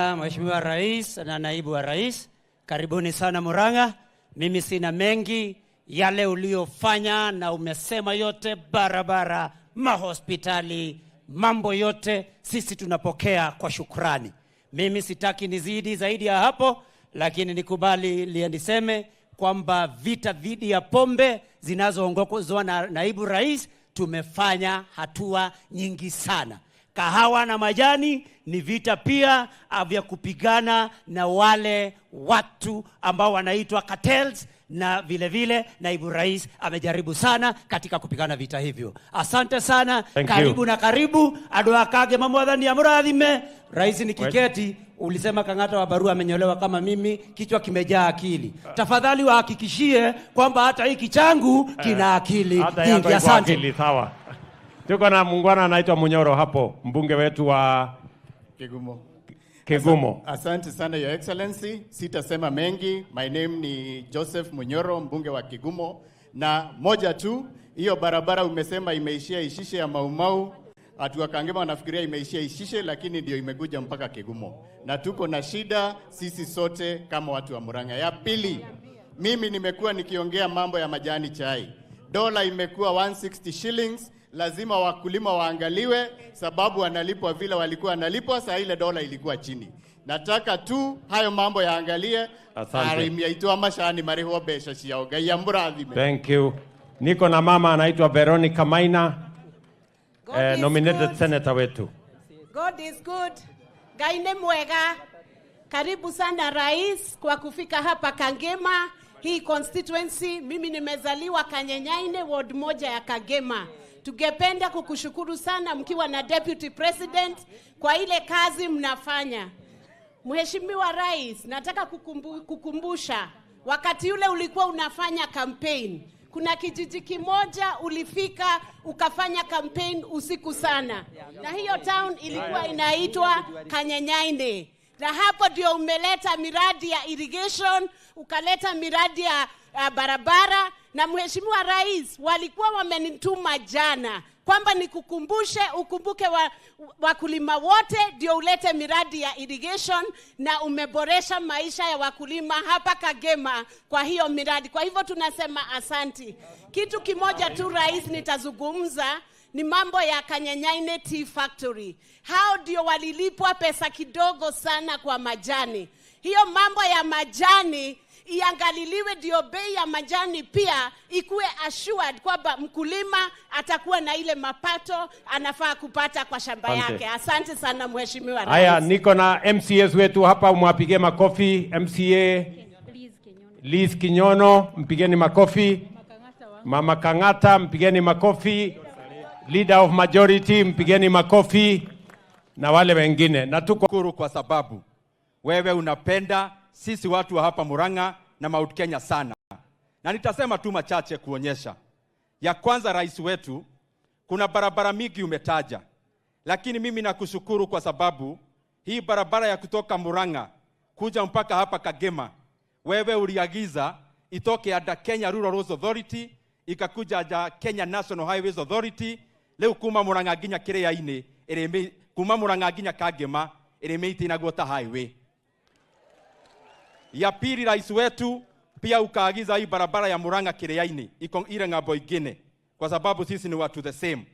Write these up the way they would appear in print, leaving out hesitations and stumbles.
Mheshimiwa Rais na Naibu wa Rais, karibuni sana Murang'a. Mimi sina mengi, yale uliofanya na umesema yote, barabara, mahospitali, mambo yote sisi tunapokea kwa shukrani. Mimi sitaki nizidi zaidi ya hapo, lakini nikubali lie niseme kwamba vita dhidi ya pombe zinazoongozwa na Naibu Rais tumefanya hatua nyingi sana. Kahawa na majani ni vita pia vya kupigana na wale watu ambao wanaitwa cartels, na vile vile naibu rais amejaribu sana katika kupigana vita hivyo. Asante sana. Thank you. Karibu na karibu andu akage mwathani amurathime. Rais nikiketi, ulisema Kang'ata wa Barua amenyolewa kama mimi, kichwa kimejaa akili. Tafadhali wahakikishie kwamba hata hiki changu kina akili Hata yako nyingi. iko Asante. akili, sawa. Tuko na muungwana anaitwa Munyoro hapo, mbunge wetu wa Kigumo. Kigumo. Asante sana, Your Excellency. Sitasema mengi. My name ni Joseph Munyoro, mbunge wa Kigumo. Na moja tu, hiyo barabara umesema imeishia Ishishe ya Maumau. Watu wa Kangema wanafikiria imeishia Ishishe, lakini ndio imekuja mpaka Kigumo, na tuko na shida sisi sote kama watu wa Murang'a. Ya pili, mimi nimekuwa nikiongea mambo ya majani chai. Dola imekuwa 160 shillings, lazima wakulima waangaliwe, sababu wanalipwa vile walikuwa wanalipwa, saa ile dola ilikuwa chini. Nataka tu hayo mambo yaangalie. Asante. Arĩmi aitũ a macani marĩhwo mbeca ciao. Ngai amũrathime. Thank you. Niko na mama anaitwa Veronica Maina, God is nominated good. Senator wetu. God is good. Ngai nĩ mwega. Karibu sana, Rais, kwa kufika hapa Kangema hii constituency. Mimi nimezaliwa Kanyenyaine, ward moja ya Kangema. Tungependa kukushukuru sana mkiwa na Deputy President kwa ile kazi mnafanya. Mheshimiwa Rais, nataka kukumbusha wakati ule ulikuwa unafanya campaign, kuna kijiji kimoja ulifika ukafanya campaign usiku sana, na hiyo town ilikuwa inaitwa Kanyenyaine, na hapo ndio umeleta miradi ya irrigation, ukaleta miradi ya barabara. Na Mheshimiwa Rais, walikuwa wamenituma jana kwamba nikukumbushe ukumbuke wakulima wote ndio ulete miradi ya irrigation, na umeboresha maisha ya wakulima hapa Kagema kwa hiyo miradi. Kwa hivyo tunasema asanti. Kitu kimoja tu, Rais, nitazungumza ni mambo ya Kanyenyaine Tea Factory. Hao ndio walilipwa pesa kidogo sana kwa majani. Hiyo mambo ya majani iangaliliwe, ndio bei ya majani pia ikuwe assured kwamba mkulima atakuwa na ile mapato anafaa kupata kwa shamba Asante. Yake. Asante sana, Mheshimiwa Haya, Rais. Niko na MCAs wetu hapa, mwapige makofi. MCA Liz Kinyono, mpigeni makofi. Mama Kang'ata, mpigeni makofi. Leader of Majority, mpigeni makofi na wale wengine. Na tuko Shukuru kwa sababu wewe unapenda sisi watu wa hapa Murang'a na Mount Kenya sana, na nitasema tu machache kuonyesha. Ya kwanza, rais wetu, kuna barabara mingi umetaja, lakini mimi nakushukuru kwa sababu hii barabara ya kutoka Murang'a kuja mpaka hapa Kagema, wewe uliagiza itoke under Kenya Rural Roads Authority ikakuja under Kenya National Highways Authority. Rĩu kuma Murang'a nginya Kĩrĩa-inĩ ĩrĩmĩ kuma Murang'a nginya Kagema ĩrĩmĩitinagwo ta highway. Ya pili, rais wetu, pia ukaagiza hii barabara ya Murang'a Kĩrĩa-inĩ iko ile ng'ambo ingine, kwa sababu sisi ni watu the same,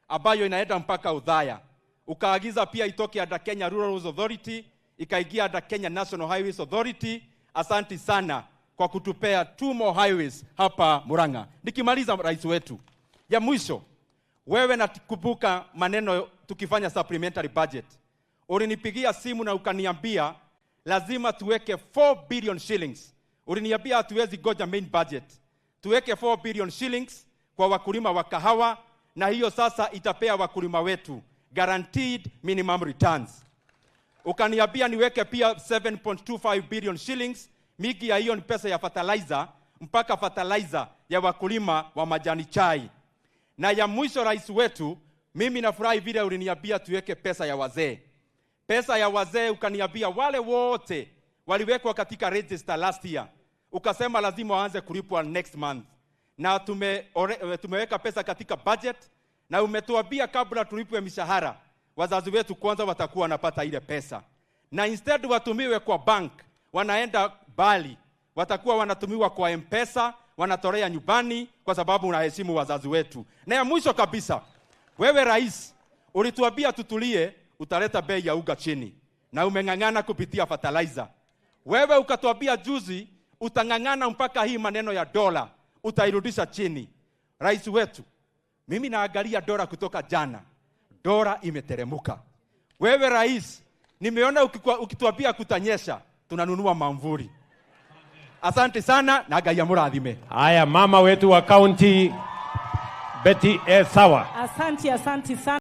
ambayo inaenda mpaka Udhaya. Ukaagiza pia itoke under Kenya Rural Roads Authority ikaingia under Kenya National Highways Authority. Asanti sana kwa kutupea two more highways hapa Murang'a. Nikimaliza, rais wetu, ya mwisho, wewe nakumbuka maneno tukifanya supplementary budget, ulinipigia simu na ukaniambia lazima tuweke 4 billion shillings. Uliniambia hatuwezi goja main budget, tuweke 4 billion shillings kwa wakulima wa kahawa, na hiyo sasa itapea wakulima wetu guaranteed minimum returns. Ukaniambia niweke pia 7.25 billion shillings, mingi ya hiyo ni pesa ya fertilizer, mpaka fertilizer ya wakulima wa majani chai. Na ya mwisho, rais wetu, mimi nafurahi vile uliniambia tuweke pesa ya wazee. Pesa ya wazee ukaniambia wale wote waliwekwa katika register last year, ukasema lazima waanze kulipwa next month, na tumeweka pesa katika budget, na umetuambia kabla tulipwe mishahara, wazazi wetu kwanza watakuwa wanapata ile pesa. na instead watumiwe kwa bank, wanaenda Bali, watakuwa wanatumiwa kwa M-Pesa, wanatolea nyumbani, kwa sababu unaheshimu wazazi wetu. Na ya mwisho kabisa, wewe rais, ulituambia tutulie, utaleta bei ya unga chini, na umeng'ang'ana kupitia fertilizer. Wewe ukatuambia juzi utang'ang'ana mpaka hii maneno ya dola utairudisha chini. Rais wetu, mimi naangalia dola kutoka jana, dola imeteremuka. Wewe rais, nimeona ukituambia kutanyesha, tunanunua mamvuli. Asante sana na Ngai amurathime. Haya, mama wetu wa kaunti Betty Sawa. Asante, asante sana.